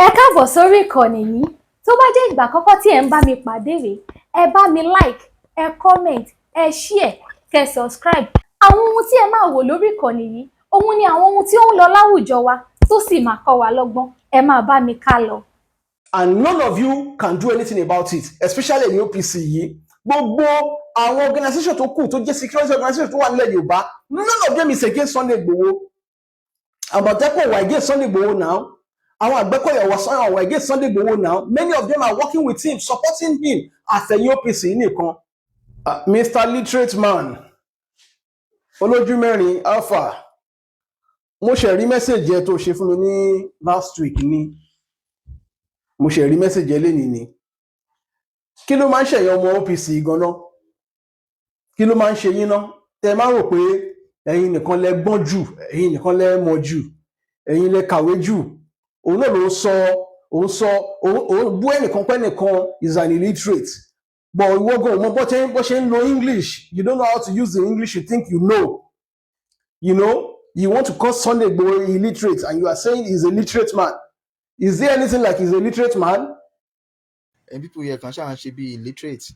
Ẹ káàbọ̀ sórí ìkànnì yìí. Tó bá jẹ́ ìgbà àkọ́kọ́ tí ẹ̀ ń bá mi pàdé rèé, ẹ bá mi like, ẹ comment, ẹ share, kẹ́ subscribe. Àwọn ohun tí ẹ máa wò lórí ìkànnì yìí, òun ni àwọn ohun tí ó ń lọ láwùjọ wa tó sì máa kọ́ wa lọ́gbọ́n. Ẹ máa bá mi ká lọ. And none of you can do anything about it, especially ní OPC yìí. Gbogbo àwọn organisation tó kù tó jẹ́ security organisation tó wà nílẹ̀ Yorùbá, none of them is against Sunday Igboho. Àmọ̀tẹ́kùn wà against Sunday Igboho now. Àwọn Àgbẹ̀kọ̀yà wà against Sunday Igboho now. Many of them are working with him, supporting him. Àfẹ̀yìn OPC nìkan. Mr. Literate Man, olójú mẹ́rin alpha, mo ṣe rí message ẹ tó ṣe fún mi ní last week ni. Mo ṣe rí message ẹ lénìí ni. Kí ló máa ń ṣẹ̀yìn ọmọ OPC ganan? Kí ló máa ń ṣe yín ná tẹ máa ń rò pé ẹ̀yin nìkan lẹ gbọ́n jù, ẹ̀yin nìkan lẹ mọ̀ jù, ẹ̀yin lẹ kàwé jù? Òun náà ló sọ, òun sọ, òun bú ẹnìkan pé ẹnìkan is an illiterate, but ìwọ gan ò mọ bó ṣe ń lo English. You don't know how to use the English you think you know. You know you want to call Sunday Igboho illiterate, and you are saying he's a literate man. Is there anything like he's a literate man? Ẹ̀yin people yẹ kàn ṣáà ń ṣe bí illiterate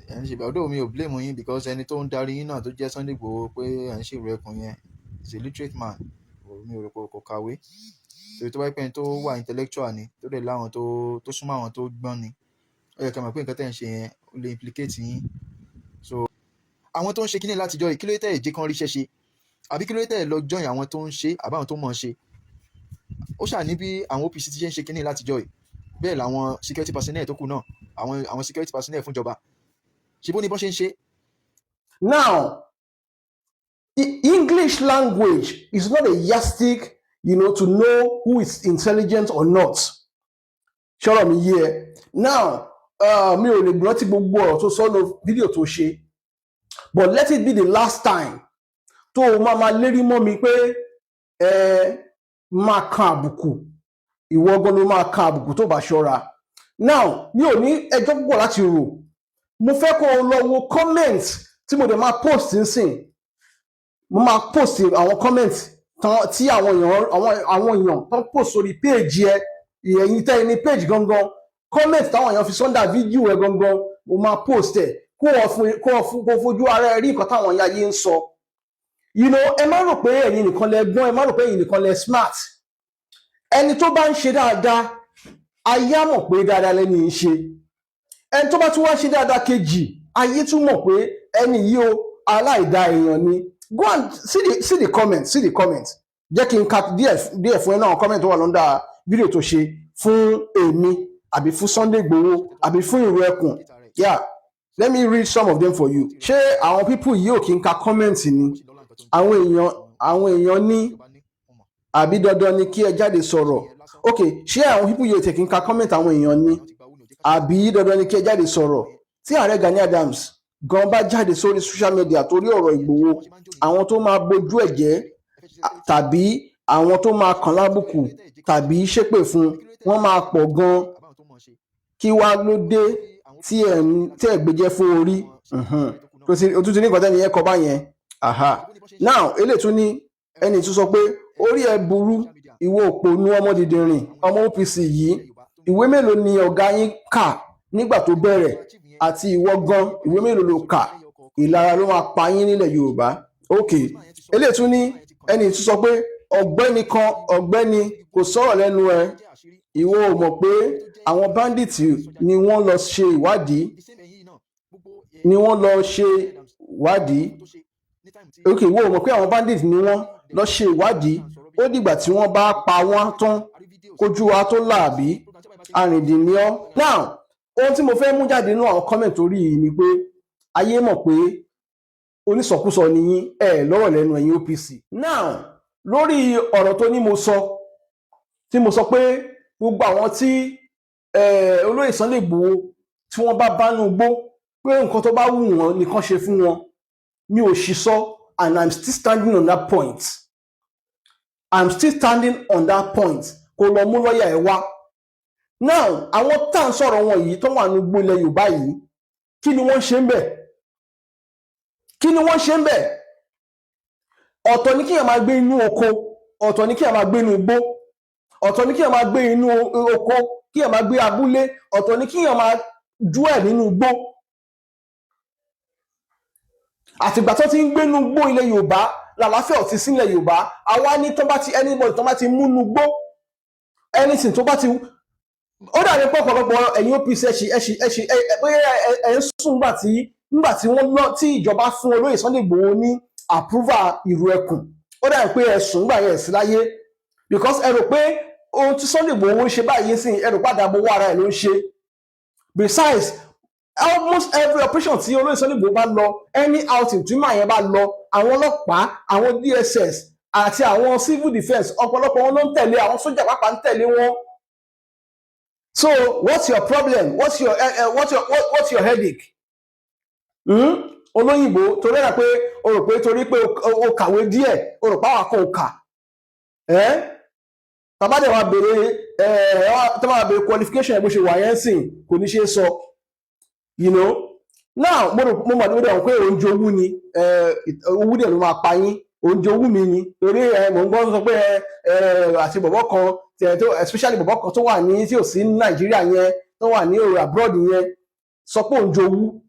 ẹ̀ ń ṣe. Ọdọ́ mi ò blame yín, because ẹni tó ń darí yín náà tó jẹ́ Sunday Igboho pé ẹ̀ ń ṣèrò ẹkùn yẹn is a literate man. Mi ò rò pé kò kàwé, torí tó bá pẹ́ ẹni tó wà intellectual ni, tó dẹ̀ láwọn tó súnmọ́ àwọn tó gbọ́n ni, ó yẹ ká mọ̀ pé nǹkan tẹ̀ ń ṣe yẹn, ó lè implicate yín. So àwọn tó ń ṣe kíní látijọ́ yìí, kí ló tẹ̀ ẹ̀ jẹ́ kán ríṣẹ́ ṣe, àbí kí ló tẹ̀ ẹ̀ lọ join àwọn tó ń ṣe àbáwọn tó mọ̀ ṣe? Ó ṣà ní bí àwọn OPC ti ṣe ń ṣe kíní látijọ́ yìí, bẹ́ẹ̀ làwọn security personnel tó kù náà, àwọn security personnel fúnjọba, ṣe bó ní bọ́n ṣe ń ṣe. Now, English language is not a yardstick to know who is intelligent or not. Ṣọ́rọ̀ mi yé ẹ? Now, mi ò lè rántí gbogbo ọ̀rọ̀ tó sọ́nà fídíò tó ṣe, but let it be the last time tó o máa máa lérí mọ́ mi pé ẹ máa kan àbùkù. Ìwọ gan ló máa kan àbùkù tó bá ṣọ́ra. Now, mi ò ní ẹjọ́ púpọ̀ láti rò. Mo fẹ́ kó o lọ wo comment tí mo dẹ̀ máa post nísìn. Mo máa post àwọn comment tí àwọn èèyàn tán post sórí page ẹ. Ẹ̀yin tẹ́ ẹ ní page gangan, comment táwọn èèyàn fi s'under fídíò ẹ gangan, mo máa post ẹ kó o fojú ara ẹ rí nǹkan táwọn èèyàn ayé ń sọ. Ẹ má rò pé ẹ̀yin nìkan lẹ gbọ́n, ẹ má rò pé ẹ̀yin nìkan lẹ smart. Ẹni tó bá ń ṣe dáadáa, ayé á mọ̀ pé dáadáa lẹ́ni ń ṣe. Ẹni tó bá tún wá ṣe dáadáa kejì, ayé tún mọ̀ pé ẹni yìí o, aláìda èèyàn ni. Go and see the comment, see the comment. Jẹ́ kí n ka díẹ̀ díẹ̀ fún ẹ náà, comment tó wà l'under fídíò tó ṣe fún èmi àbí fún Sunday Igboho àbí fún Ìrù Ẹkùn. Yeah, let me read some of them for you. Ṣé àwọn people yìí ò kí n ka comment ni? Àwọn èèyàn ní àbí dandan ni kí ẹ jáde sọ̀rọ̀? Ok, ṣé àwọn people yìí ò tẹ̀ kí n ka comment àwọn èèyàn ni, àbí dandan ni kí ẹ jáde sọ̀rọ̀? Tí ààrẹ Gani Adams gan bá jáde sórí social media torí ọ̀rọ̀ Ìgbòho, àwọn tó máa bójú ẹ̀ jẹ́ tàbí àwọn tó máa kàn lábùkù tàbí ṣépè fún wọn máa pọ̀ gan. Kí wá ló dé tí ẹ̀ gbéjẹ́ fún orí? O tún ti ní nǹkan tẹ́ni yẹn kọ báyẹn. Aha, now eléyìí tún ní ẹni tún sọ pé orí ẹ burú, ìwọ òpònú ọmọ dìdìrìn ọmọ OPC yìí. Ìwé mélòó ni ọ̀gá yín kà nígbà tó bẹ̀rẹ̀? Àti ìwọ gan, ìwé mélòó ló kà? Ìlara ló máa pa yín nílẹ̀ Yorùbá. Ok, eléyìí tún ní ẹni tún sọ pé ọ̀gbẹ́ni kan, ọ̀gbẹ́ni kò sọ̀rọ̀ lẹ́nu ẹ. Ìwọ ò mọ̀ pé àwọn bandits ni wọ́n lọ ṣe ìwádìí, ni wọ́n lọ ṣe ìwádìí. Ok, ìwọ ò mọ̀ pé àwọn bandits ni wọ́n lọ ṣe ìwádìí. Ó dìgbà tí wọ́n bá pa wọ́n tán kójú wa tó làbí arìndìnníọ́. Now, ohun tí mo fẹ́ mú jáde nínú àwọn comment orí yìí ni pé ayé mọ̀ pé onísọkúsọ ni yín, ẹ lọ́rọ̀ lẹ́nu, ẹ̀yin OPC. Now, lórí ọ̀rọ̀ tó ní mo sọ, tí mo sọ pé gbogbo àwọn tí olóyè Sunday Igboho tí wọ́n bá bánú gbó, pé nǹkan tó bá wù wọ́n nìkan ṣe fún wọn, mi ò sì sọ, and I'm still standing on that point. I'm still standing on that point. Kó lọ mú lọ́ọ̀yà ẹ̀ wá. Now, àwọn tá à ń sọ̀rọ̀ wọn yìí tó wà ní gbó ilẹ̀ Yorùbá yìí, kí ni wọ́n ṣe ń bẹ̀? Kí ni wọ́n ṣe ń bẹ̀? Ọ̀tọ̀ ní kíyàn máa gbé inú oko, ọ̀tọ̀ ní kíyàn máa gbé inú igbó. Ọ̀tọ̀ ni kíyàn máa gbé inú oko, kíyàn máa gbé abúlé, ọ̀tọ̀ ni kíyàn máa dwell nínú igbó. Àtìgbà tó ti ń gbé inú igbó ilẹ̀ Yorùbá, làlàáfíà ò ti sílẹ̀ Yorùbá. Àwa ní tó bá ti, anybody tó bá ti múnú igbó, anything tó bá ti, ó dàbí pé ọ̀pọ̀lọpọ̀ ẹ̀yin OPC ẹ̀ṣì ẹ̀ṣì ẹ̀ṣì ẹ̀ bóyá ẹ̀ ń sùn nígbà tí wọ́n lọ, tí ìjọba fún olóyè Sunday Igboho ní approval ìrù ẹkùn. Ó dàbí pé ẹ sùn nígbà yẹn sí láyé, because ẹ rò pé ohun tí Sunday Igboho ń ṣe báyìí sí, ẹ rò padà bọ̀ wọ́ ara ẹ̀ ló ń ṣe. Besides, almost every operation tí olóyè Sunday Igboho bá lọ, any outing tí màá yẹn bá lọ, àwọn ọlọ́pàá, àwọn DSS àti àwọn civil defence, ọ̀pọ̀lọpọ̀ wọn ló ń tẹ̀lé, àwọn sójà pàápàá ń tẹ̀lé wọn. So what's your problem? What's your headache? Hmm? Olóyìnbó torí ẹ̀rọ pé o rò pé torí pé o kàwé díẹ̀, o rò pé àwọn kan ò kà ẹ́. Tàbá dẹ̀ wá béèrè ẹ̀, tàbá wá béèrè qualification ẹ̀, bó ṣe wà yẹn sìn, kò ní ṣe é sọ. Now, mo rò, mo mọ̀, mo dẹ̀ mọ̀ pé òun jowú ni, owú dẹ̀ ló máa pa yín. Òun jowú mi ni, torí ẹ mò ń gbọ́ sọ pé ẹ àti bọ̀bọ̀ kan tó, especially bọ̀bọ̀ kan tó wà ní, tí ò sí ní Nàìjíríà yẹn, tó wà ní òrò abroad yẹn, sọ pé òun jowú.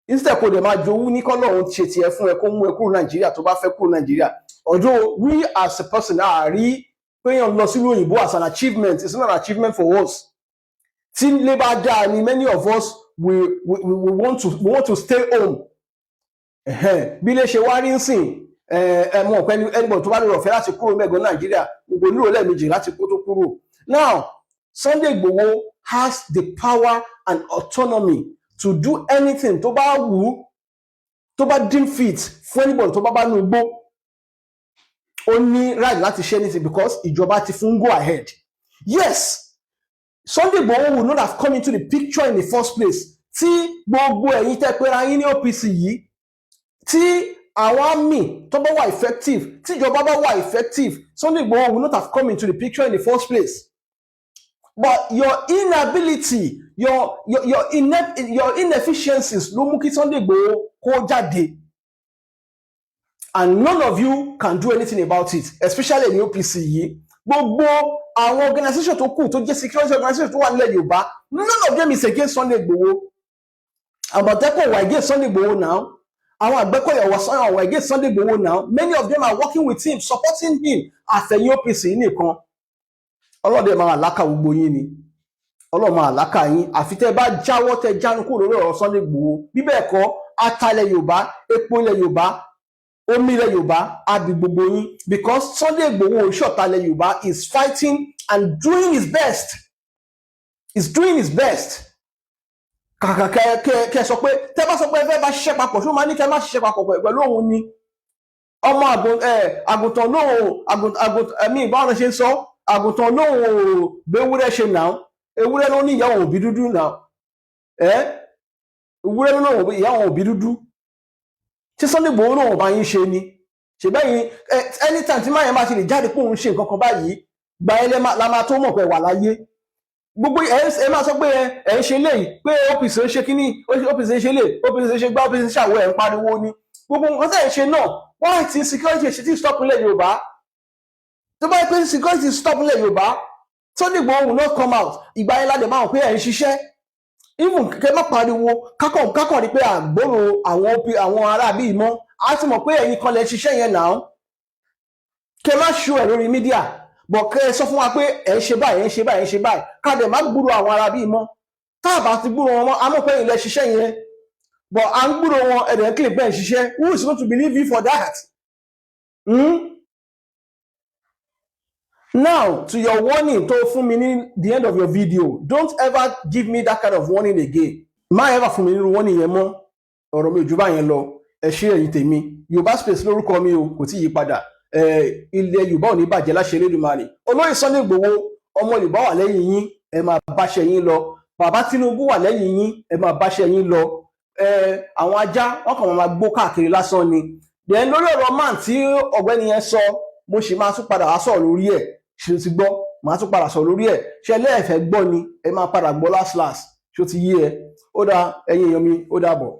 Instead kò dẹ̀ máa jowú ní kọ́lọ́ òun ṣe tiẹ̀ fún ẹ, kó mú ẹ kúrò Nàìjíríà tó bá fẹ́ kúrò Nàìjíríà. Although we as a person àárí pé yàn lọ sílùú òyìnbó as an achievement, it's not an achievement for us. Tí ilé bá dáa ni many of us, we want to stay home. Bí ilé ṣe wá rí ń sìn, ẹ mọ̀ pé anybody tó bá lè rọ̀fẹ́ láti kúrò mẹ́gbọ́n Nàìjíríà, gbogbo nílò lẹ́ẹ̀mejì láti kó tó kúrò. Now, Sunday Igboho has the power and autonomy to do anything tó bá wù ú, tó bá deem fit fún anybody tó bá bá nú igbó. Ó ní right láti ṣe anything because ìjọba ti fún go ahead. Yes, Sunday Igboho would not have come into the picture in the first place tí gbogbo ẹ̀yin tẹ́ pera yín ní OPC yìí, tí àwọn army tó bá wà effective, tí ìjọba bá wà effective, Sunday Igboho would not have come into the picture in the first place. But your inability, your inefficiencies ló mú kí Sunday Igboho kó jáde, and none of you can do anything about it, especially ní OPC yìí. Gbogbo àwọn organisation tó kù tó jẹ́ security organisation tó wà nílẹ̀ Yorùbá, none of them is against Sunday Igboho. Àmọ̀tẹ́kùn wà against Sunday Igboho now, àwọn Àgbẹ̀kọ̀yà wà against Sunday Igboho now. Many of them are working with him, supporting him. Àfẹ̀yìn OPC nìkan, ọlọ́dẹ máa àlákà gbogbo yín ni, ọlọ́run máa àlákà yín, àfi tẹ́ bá jáwọ́, tẹ́ jánu kúrò lórí ọ̀rọ̀ Sunday Igboho. Bí bẹ́ẹ̀ kọ́, ata ilẹ̀ Yorùbá, epo ilẹ̀ Yorùbá, omi ilẹ̀ Yorùbá á di gbogbo yín, because Sunday Igboho ìṣọ̀tá ilẹ̀ Yorùbá is fighting and doing his best, is doing his best. Kàkà kẹ sọ pé, tẹ́ bá sọ pé ẹ fẹ́ bá ṣiṣẹ́ papọ̀, ṣó máa ní kẹ́ má ṣiṣẹ́ papọ̀ pẹ̀lú òun ni? Ọmọ àgùntàn lóhùn àgùntàn ẹ̀mí, báwọn ló ṣe ń sọ, àgùntàn lóhùn ò gbéwúrẹ́ ṣe nà, ewúrẹ́ ló ní ìyá òun òbí dúdú nà ẹ́, ewúrẹ́ ló lóhùn ìyá òun òbí dúdú. Tí Sunday Igboho lóhùn bá yín ṣe ni ṣèbẹ́yìn, anytime tí máyẹ̀ bá ti lè jáde pé òun ṣe nǹkan kan báyìí, gba ẹ la máa tó mọ̀ pé wà láyé. Gbogbo ẹ máa sọ pé ẹ ń ṣe léyìí, pé OPC ń ṣe kíní, OPC ń ṣe lè, OPC ń ṣe gbá, OPC ń ṣàwọ, ẹ ń pariwo ni. Gbogbo nǹkan tẹ̀ ń ṣe náà, why tí security ṣe tí stop nílẹ̀ Yorùbá? Tó bá yẹ pé security stop nílẹ̀ Yorùbá, Sunday Igboho will not come out. Ìgbà yẹn ládẹ̀ máa hàn pé ẹ̀ ń ṣiṣẹ́. Even kẹ má pariwo, kákàn kákàn rí pé àgbòrò àwọn OP, àwọn aráabí mọ́, á ti mọ̀ pé ẹ̀yin kan lẹ ṣiṣẹ́ yẹn náà. Kẹ má ṣu ẹ̀ lórí media, bọ̀ kẹ ẹ sọ fún wa pé ẹ̀ ń ṣe báyìí, ẹ̀ ń ṣe báyìí, ẹ̀ ń ṣe báyìí, ká dẹ̀ má gbúrò àwọn aráabí mọ́. Tá a bá ti gbúrò wọn mọ́, a mọ̀ pé ilẹ̀ ṣiṣẹ́ yẹn, but à ń gbúrò wọn, ẹ̀dẹ̀ ń kílè pé ẹ̀ ń ṣiṣẹ́. Who is going to believe you for that? Hmm? Now, to your warning tó fún mi ní the end of your video, don't ever give me that kind of warning again. Má ever fún mi nínú warning yẹn mọ́. Ọ̀rọ̀ mi ò ju báyẹn lọ. Ẹ ṣé, ẹ̀yin tèmi. Yorùbá Space lórúkọ mi o, kò tí ì yí padà. Ilẹ̀ Yorùbá ò ní bàjẹ́ láṣẹ Elédùmarè. Olóyè Sunday Igboho, ọmọ Yorùbá wà lẹ́yìn yín, ẹ máa báṣẹ yín lọ. Bàbá Tinubu wà lẹ́yìn yín, ẹ máa báṣẹ yín lọ. Àwọn ajá wọn kàn máa gbó káàkiri lásán ni. Then lórí ọ̀rọ̀ man tí ọ̀gbẹ́ni yẹn sọ, mo sì máa tún padà wá sọ̀rọ̀ lórí ẹ̀. Ṣe ti gbọ́? Màá tún padà sọ̀rọ̀ lórí ẹ̀. Ṣe lẹ́ẹ̀fẹ́ gbọ́ ni? Ẹ máa padà gbọ́ last last. Ṣó ti yé ẹ? Ó dáa, ẹ̀yin èèyàn mi, ó dàbọ̀.